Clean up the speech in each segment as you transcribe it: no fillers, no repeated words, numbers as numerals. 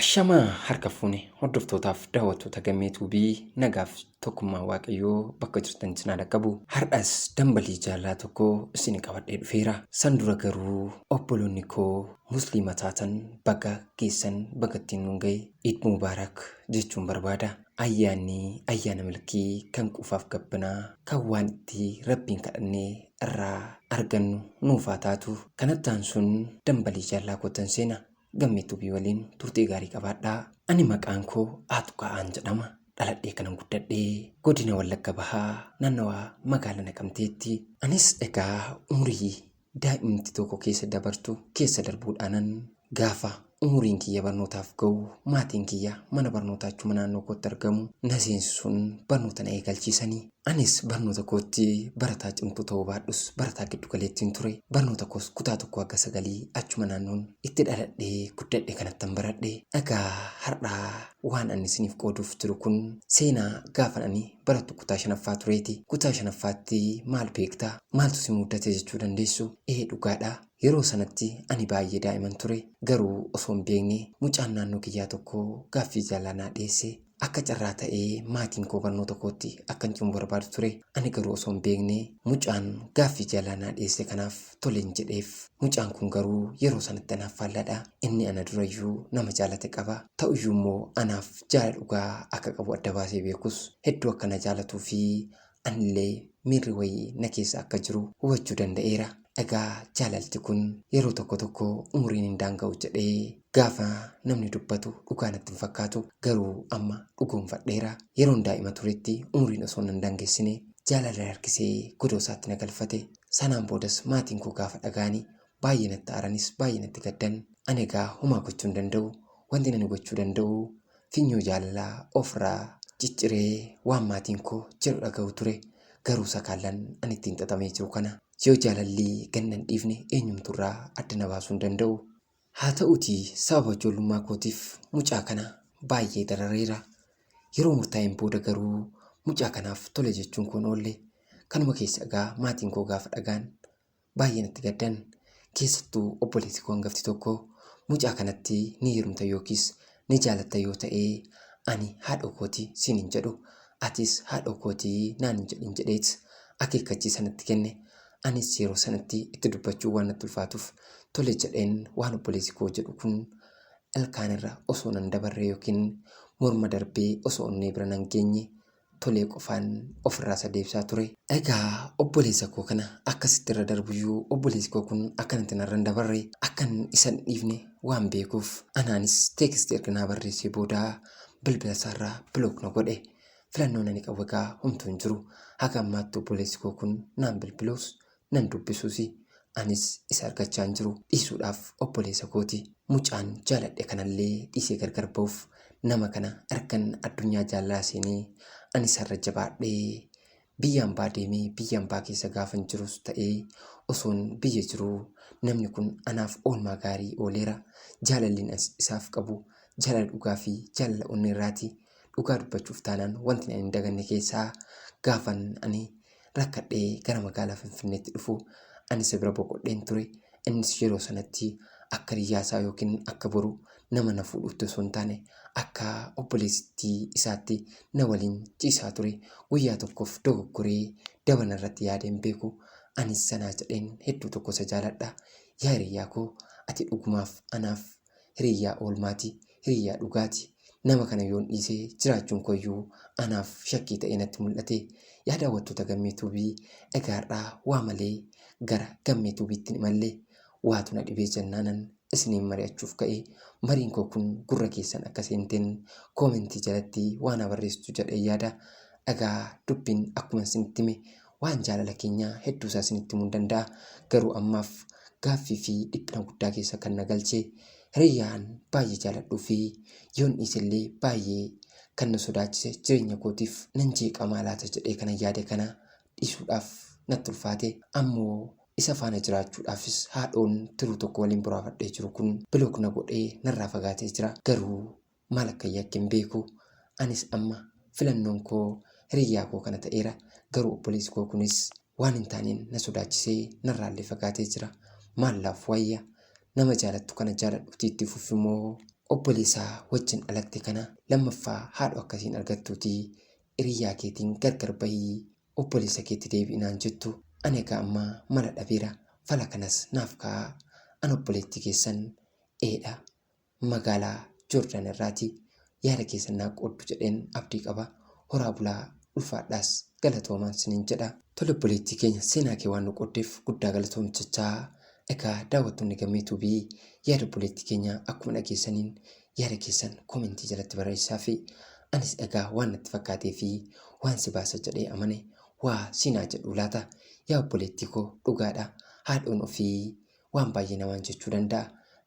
Ashamaa harka fuune hordoftootaaf daawwattoota Gammee Tuubii, nagaaf tokkummaa Waaqayyoo bakka jirtan isin haa dhaqqabu. Har'as dambalii jaalalaa tokko isin qabadhee dhufeera. San dura garuu obboloonni koo musliima taatan baga geessan, baga ittiin nuun ga'e, Iid Mubaarak jechuun barbaada. Ayyaanni ayyaana milkii kan quufaaf gabbinaa kan waan itti Rabbiin kadhannee irraa argannu nuuf haa taatu. Kanatti aansuun dambalii jaalalaa koottan seena. Gammee Tuubii waliin turtii gaarii qabaadhaa. Ani maqaan koo Aatu Ka'aan jedhama. Dhaladhee kanan guddadhe godina Wallagga Bahaa naannawaa magaalaa Naqamteetti. Anis egaa umurii daa'imti tokko keessa dabartu keessa darbuudhaanan gaafa umuriin kiyya barnootaaf ga'u maatiin kiyya mana barnootaa achuma naannoo kootti argamu na seensisuun barnoota na eegalchiisanii. Anis barnoota kootti barataa cimtuu ta'uu baadhus barataa giddu galeettiin ture. Barnoota koos kutaa 1 haga 9 achuma naannoon itti dhaladhee guddadhe kanattan baradhe. Egaa har'a waan ani isiniif qooduuf jiru kun seenaa gaafan ani barattu kutaa 5ffaa tureeti. Kutaa 5ffaatti maal beekta? Maaltu si muddate jechuu dandeessu. Ee dhugaadha. Yeroo sanatti ani baay'ee daa'iman ture. Garuu osoo hin beekne mucaan naannoo kiyyaa tokko gaaffii jaalalaa naa dhiyeesse. Akka carraa ta'ee maatiin koo barnoota kootti akkan cimu barbaadu ture. Ani garuu osoo hin beekne mucaan gaaffii jaalalaa naa dhiyeesse kanaaf tolen jedheef. Mucaan kun garuu yeroo sanatti anaaf faallaadha. Inni ana durayyuu nama jaalate qaba. Ta'uyyuu immoo anaaf jaalala dhugaa akka qabu adda baasee beekus hedduu akka na jaalatuu fi anillee miirri wayii na keessa akka jiru hubachuu danda'eera. Egaa jaalalti kun yeroo tokko tokko umuriin hin daanga'u jedhee gaafa namni dubbatu dhugaa natti hin fakkaatu. Garuu amma dhugoomfadheera. Yeroon daa'ima turetti umuriin osoo nan daangessine jaalalli harkisee godoo isaatti na galfate. Sanaan boodas maatiin koo gaafa dhaga'ani baay'ee natti aaranis baay'ee natti gaddan. Ani egaa homaa gochuu hin danda'u. Wanti ani gochuu danda'u Finyoo jaalalaa ofirraa cicciree waan maatiin koo jedhu dhaga'uu ture. Garuu sakaallan ani ittiin xaxamee jiru kana yoo jaalalli gad nan dhiifne eenyumtu irraa adda na baasuu hin danda'u. Haa ta'uutii sababa ijoollummaa kootiif mucaa kana baay'ee darareera. Yeroo murtaa'een booda garuu mucaa kanaaf tole jechuun koo hin oolle. Kanuma keessa egaa maatiin koo gaafa dhaga'an baay'ee natti gaddan. Keessattuu obboleessi koo hangafti tokko mucaa kanatti ni heerumta yookiis ni jaalatta yoo ta'e ani haadhoo kooti siin hin jedhu atis haadhoo kooti naan hin jedhin jedheet akeekkachiisa natti kenne. Anis yeroo sanatti itti dubbachuu waan natti ulfaatuuf tole jedheen waan obboleessi koo jedhu kun ilkaan irra osoo nan dabarre yookiin morma darbee osoo onnee bira nan geenye tolee qofaan ofirraa isa deebisaa ture. Egaa obboleessa koo kana akkasitti irra darbuyyuu obboleessi koo kun akkanatti narra hin dabarre akkan isa hin dhiifne waan beekuuf anaanis teekstii erga naa barreessee booda bilbila isaarraa bilook na godhe. Filannoon ani qabu egaa homtuu hin jiru. Haga ammaatti obboleessi koo kun naan bilbiluus nan dubbisuusi. Anis isa argachaa hin jiru. Dhiisuudhaaf obboleessa kooti. Mucaan jaaladhe kanallee dhiisee gargar ba'uuf nama kana ergan addunyaa jaalalaa seenee ani isarra jabaadhee biyya ambaa deemee biyya ambaa keessa gaafan jirus ta'ee osoon biyya jiruu namni kun anaaf oolmaa gaarii ooleera. Jaalalliin isaaf qabu jaalala dhugaa fi jaalala onneerraati. Dhugaa dubbachuuf taanaan wanti ani hin daganne keessaa gaafan ani rakkadhee gara magaalaa Finfinneetti dhufu ani isa bira boqodheen ture. Innis yeroo sanatti akka hiriyyaa isaa yookiin akka boru nama na fuudhuutti osoo hin taane akka obboleessittii isaatti na waliin ciisaa ture. Guyyaa tokkoof dogoggoree daba narratti yaadee hin beeku. Anis sanaa jedheen hedduu tokko isa jaaladha. Yaa hiriyyaa koo ati dhugumaaf anaaf hiriyyaa oolmaati, hiriyyaa dhugaati. Nama kana yoon dhiise jiraachuun koyyuu anaaf shakkii ta'ee natti mul'ate. Yaa daawwattoota Gammee Tuubii, egaa har'aa waa malee gara Gammee Tuubiitti hin imalle. Waatu na dhibee jennaanan isiniin mari'achuuf ka'e. Mariin koo kun gurra keessan akka seenteen koomentii jalatti waa naa barreessitu jedhee yaada. Egaa dubbiin akkuma isinitti hime waan jaalala keenyaa hedduu isaa isinitti himuu hin danda'a. Garuu ammaaf gaaffii fi dhiphina guddaa keessa kan na galche hiriyyaan baay'ee jaaladhuu fi yoon dhiisellee baay'ee kan na sodaachise jireenya kootiif nan jeeqamaa laata jedhee kanan yaade kana dhiisuudhaaf natti ulfaate. Ammoo isa faana jiraachuudhaafis haadhoon tiruu tokko waliin boraafadhee jiru kun bilook na godhee narraa fagaatee jira. Garuu maal akkan yakke hin beeku. Anis amma filannoon koo hiriyyaa koo kana ta'eera. Garuu obboleessi koo kunis waan hin taaneen na sodaachisee narraallee fagaatee jira. Maal naaf wayya? Nama jaalattu kana jaaladhuutii itti fufi moo Obboleessaa wajjin dhalatte kana lammaffaa haadha akkasiin argattuutii hiriyyaa keetiin gargar bahii obboleessa keetti deebi'inaan jettu. Ani egaa ammaa mala dhabeera. Fala kanas naaf kaa'aa. An obboleettii keessan eedha. Magaalaa Joordaan irraati. Yaada keessan naa qooddu jedheen abdii qaba. Horaa bulaa, ulfaadhaas, galatoomaan sinin jedha. Tole obboleettii keenya, seenaa kee waan nu qooddeef guddaa galatoomi jechaa, egaa daawwattoonni Gammee Tuubii yaada obboleettii keenya akkuma dhageessaniin yaada keessan koomentii jalatti barreessaa fi anis egaa waan natti fakkaatee fi waan si baasa jedhee amane waa siinaa jedhuu laata. Yaa obboleettii koo, dhugaadha, haadhoon ofii waan baay'ee namaan jechuu danda'a.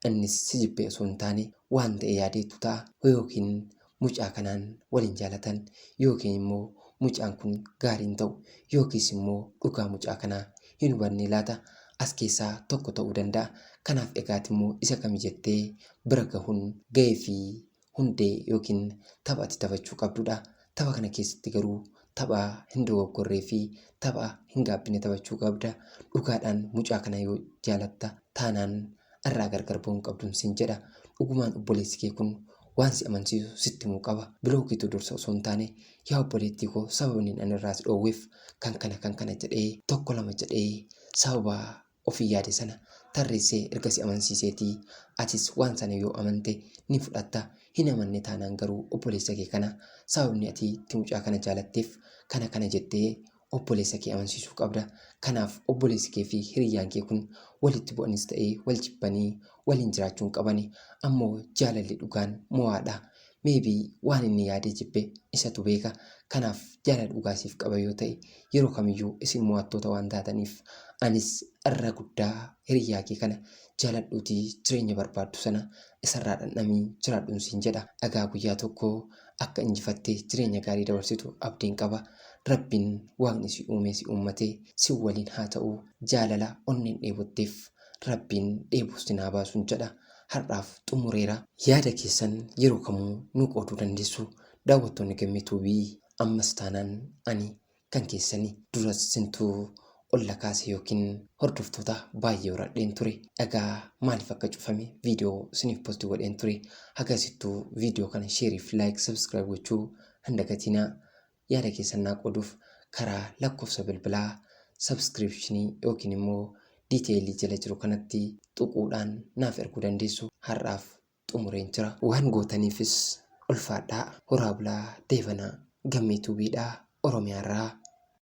Innis si jibbee osoo hin taane waan ta'e yaadeetu ta'a. Yookiin mucaa kanaan waliin jaalatan, yookiin immoo mucaan kun gaarii hin ta'u, yookiis immoo dhugaa mucaa kanaa hin hubanne laata, as keessaa tokko ta'uu danda'a. Kanaaf egaati immoo isa kami jettee bira gahuun gahee fi hundee yookiin tapha ati taphachuu qabdudha. Tapha kana keessatti garuu tapha hin dogoggorree fi tapha hin gaabbine taphachuu qabda. Dhugaadhaan mucaa kana yoo jaalatta taanaan irraa gargar ba'uu hin qabduun siin jedha. Dhugumaan obboleessi kee kun waan si amansiisu sitti himuu qaba. Bilookiitu dursa osoo hin taane, yaa obboleettii koo, sababni ani irraa si dhoowweef kan kana kan kana jedhee, tokko lama jedhee sababa ofii yaade sana tarreessee erga si amansiiseetii atis waan sana yoo amante ni fudhatta. Hin amanne taanaan garuu obboleessa kee kana sababni ati itti mucaa kana jaalatteef kana kana jettee obboleessa kee amansiisuu qabda. Kanaaf obboleessi kee fi hiriyyaan kee kun walitti bu'anis ta'ee wal jibbanii waliin jiraachuu hin qabani. Ammoo jaalalli dhugaan mo'aadha. Maybe waan inni yaadee jibbe isatu beeka. Kanaaf jaalala dhugaa siif qaba yoo ta'e yeroo kamiyyuu isin mo'attoota waan taataniif anis irra guddaa hiriyyaa kee kana jaaladhuutii jireenya barbaaddu sana isarraa dhandhamii jiraadhuun siin jedha. Egaa guyyaa tokko akka injifattee jireenya gaarii dabarsitu abdiin qaba. Rabbiin waaqni si uumee si uummate si waliin haa ta'u. Jaalala onneen dheebotteef Rabbiin dheebuu sin haa baasuun jedha. Har'aaf xumureera. Yaada keessan yeroo kamuu nu qooduu dandeessu. Daawwattoonni Gammee Tuubii, ammas taanaan ani kan keessani. Duras sintuu olla kaase yookiin hordoftoota baay'ee horadheen ture. Egaa maaliif akka cufame viidiyoo isiniif posti godheen ture. Hagasittuu viidiyoo kana sheeriif like, subscribe gochuu hin dagatinaa. Yaada keessan naa qooduuf karaa lakkoofsa bilbilaa sabskiriipshinii yookiin immoo diiteeyilii jala jiru kanatti tuquudhaan naaf erguu dandeessu. Har'aaf xumureen jira. Waan gootaniifis ulfaadhaa. Horaa bulaa deebanaa. Gammee Tuubiidhaa Oromiyaarraa.